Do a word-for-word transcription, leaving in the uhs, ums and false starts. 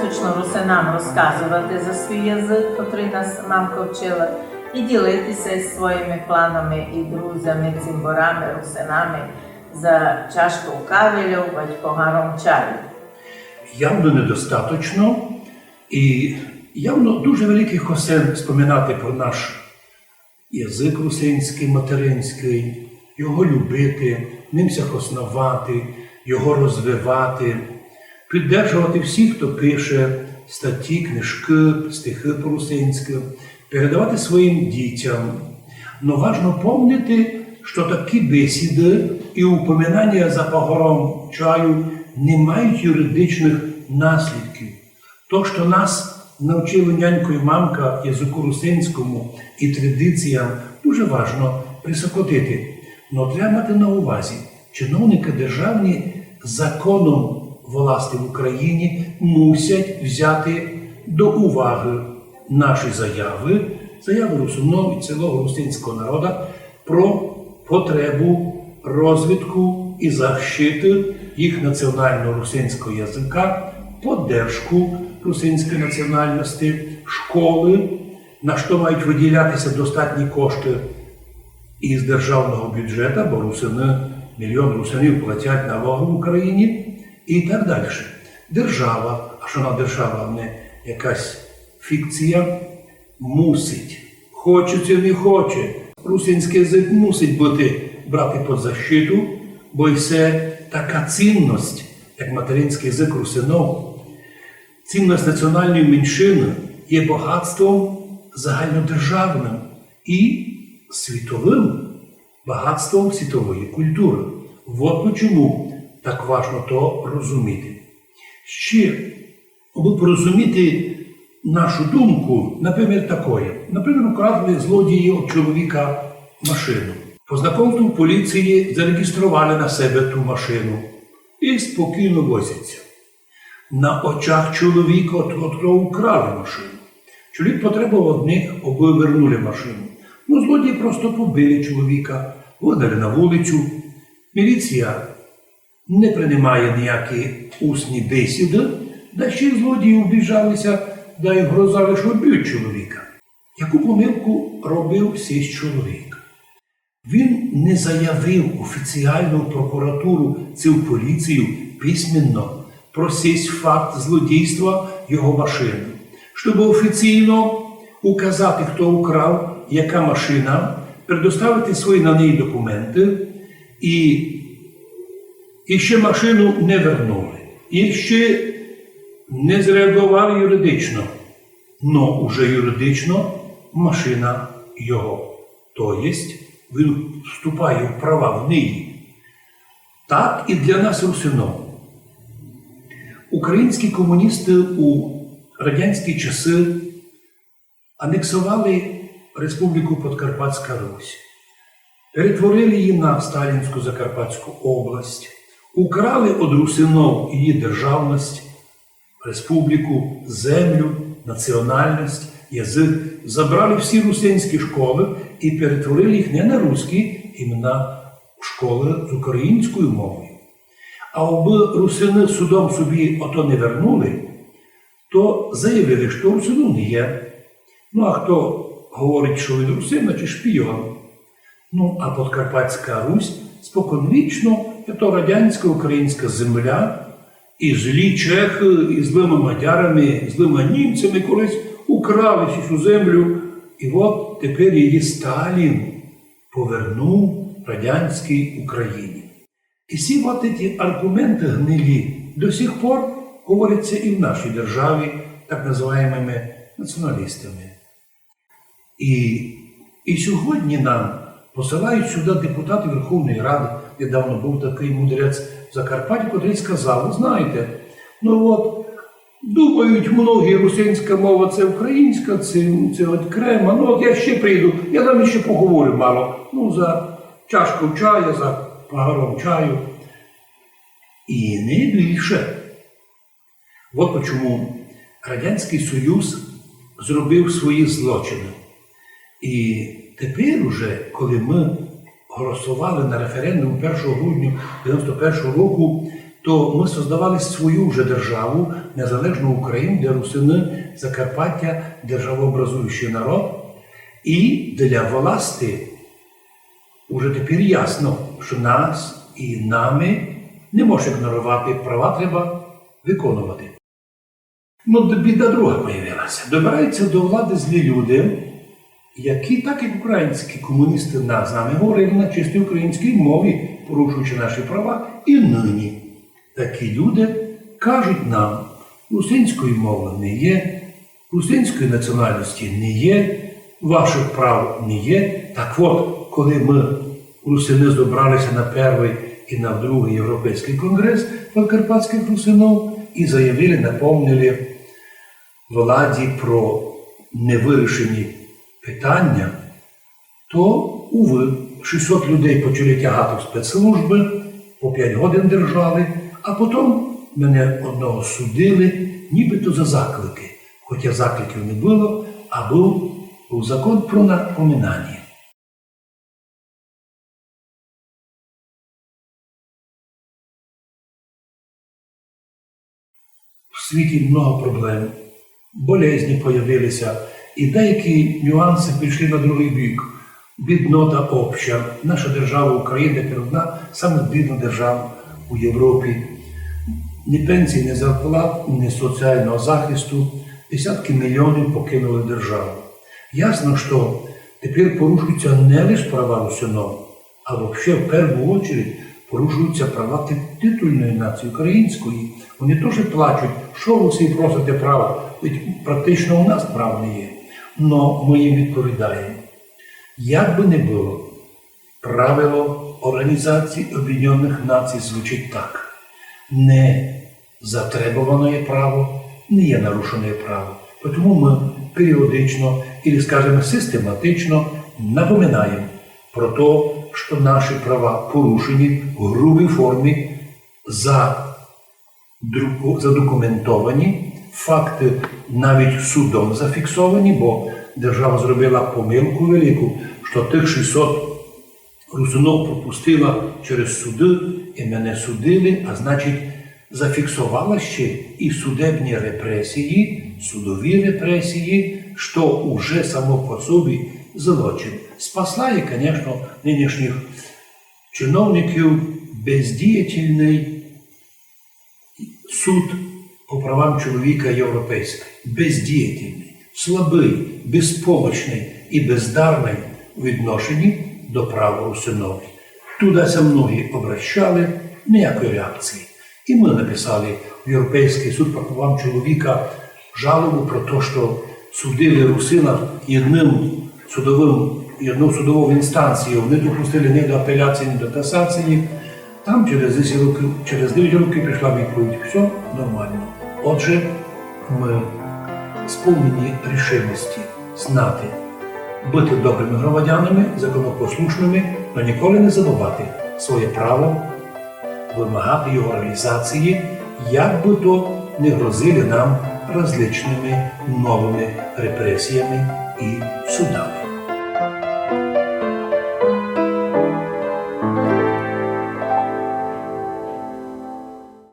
Точно русинам розказовати за свій язык, котрый нас мамка вчила, і ділити ся із своїми кланами і друзями, цімборами, русинами за чашков кавы льов, вадь погаром чаю. Явно недостаточно і явно дуже великый хосен споминати про наш язык русинськый, материнськый, його любити, ним ся хосновати, його розвивати, піддержовати всіх, хто пише статті, книжкы, стихы по-русинськы, передавати своїм дітям. Но важно помнити, што такі бесіды і упоминання за погаром чаю не мають юридичных наслідків. То, што нас навчили нянько і мамка языку русинському і традиціям, дуже важно присокотити. Но треба мати на увазі, чиновникы державні законом власти в Україні мусять взяти до уваги наші заявы, заявы русинов і цілого русинського народа про потребу розвитку і защиты їх національно-русинського языка, поддержку русинської національности, школы, на што мають выділяти ся достатні кошты із державного бюджета, бо русины, мільйон русинів платять налогы в Україні і так дальше. Держава, а што она держава, а не якась фікція, мусить, хоче ци не хоче, русинськый язык мусить быти, брати під защиту, бо й се така цінность, як материнськый язык русинов. Цінность національної меншины є богатством загальнодержавным і світовым, богатством світової культуры. Вот почому так важно то розуміти. Ще Абы порозуміти нашу думку, например, такоє. Например, украли злодії од чоловіка машину. По знакомству в поліції зареґістровали на себе ту машину і спокійно возять ся. На очах чоловіка, од котрого украли машину. Чоловік потребовав од них, абы вернули машину. Но злодії просто побили чоловіка, выгнали на вулицю. Міліція не принимає ніякі усні бесіды, да ще й злодії обіжали ся, да й грозали, што вбють чоловіка. Яку помилку робив сись чоловік? Він не заявив офіціално в прокуратуру ци в поліцію письменно про сись факт злодійства його машины, щоб офіційно указати, хто украв, яка машина, предоставити свої на неї документы і і ще машину не вернули. І ще не зреаґовали юридично. Но уже юридично машина його. То єсть, він вступає в права в неї. Так і для нас, русинов. Українські комуністы у радянські часы анексовали Республіку Подкарпатська Русь, перетворили її на Сталінську Закарпатську область, украли од русинов її державность, республіку, землю, національность, язык, забрали всі русинські школы і перетворили їх не на руські, а на школы з українською мовою. А обы русины судом собі ото не вернули, то заявили, што русинов не є. Ну, а хто говорить, што він русин, значить шпіон. Ну, а Подкарпатська Русь споконвічно, то радянська українська земля, і злі чехы, і злыма мадярами, і злыма німцями колись украли сю землю. І от тепер її Сталін повернув радянській Україні. І всі вот эти арґументы гнилі до сих пор говорять ся і в нашій державі так называємыми націоналістами. І, і сьогодні нам посилають сюды депутатів Верховної Ради. Недавно быв такый мудрець в Закарпатті, котрый сказав: «Вы знаєте, ну от, думають многі, русинська мова — це українська, це, це окрема. Ну от я ще прийду, я там ще поговорю мало. Ну, за чашков чая, за погаром чаю». І не більше. Вот почому Радянськый Союз зробив свої злочины. І тепер уже, коли мы голосовали на референдум першого грудня девяносто першого року, то мы создавали свою вже державу, незалежну Україну, де русины, Закарпаття, державообразуючий народ, і для власти уже тепер ясно, што нас і нами не можеш ігноровати, права треба виконувати. Ну, д-, біда друга появилася. Добираються до влади злі люди, які, так як українські комуністи на-, з нами говорили на чистій українській мові, порушуючи наші права, і нині такі люди кажуть нам: русинської мови не є, русинської національності не є, ваших прав не є. Так от, коли мы, русины, зобралися на первый і на другый Європейськый конґрес подкарпатськых русинов і заявили, напомнили владі про невирішені питання, то, увы, шістсот людей почали тягати в спецслужбы, по пять годин держали, а потом мене одного судили, нібито за заклики, хотя закликів не было, а быв, быв закон про напоминання. В світі много проблем, болезні появилися, і деякі нюанси пішли на другый бік. Біднота обща. Наша держава Україна тепер одна з самых бідных держав у Європі. Ні пенсій, ні зарплат, ні соціального захисту. Десятки мільйонів покинули державу. Ясно, што тепер порушуються не лише права русинов, а вообще в перву очередь порушуються права ти-, титульної нації української. Вони тоже плачуть, што вы всі просите прав, ведь практично у нас прав не є. Но мы їм відповідаємо. Як бы не было, правило Організації Объєднаных Націй звучить так: не затребоване право не є нарушене право. Потому мы періодично, или, скажем, систематично напоминаємо про то, што наші права порушені в грубій формі, за-, друку-, задокументовані, факты навіть судом зафіксовані, бо держава зробила помилку велику, што тых шістсот русинов пропустила через суды, і мене судили, а значить, зафіксовала ще і судебні репресії, судові репресії, што уже само по собі злочин. Спасла я, конечно, нынішніх чиновників бездіятельный суд по правам чоловіка європейськый, бездіятельный, слабый, безпомощный і бездарный у відношенні до прав русинов. Туда ся многі обращали, ніякої реакції. І мы написали в Європейськый суд по правам чоловіка жалобу про то, што судили русина єдным судовым, єднов судовов інстанцієв, не допустили ні до апеляції, ні до касації. Там через десять років, через девять років прийшла відповідь: всьо нормално. Отже, мы сповнені рішимости знати, быти добрыми громадянами, законопослушными, но ніколи не забывати своє право вымагати його реалізації, як бы то не грозили нам различными новыми репресіями і судами.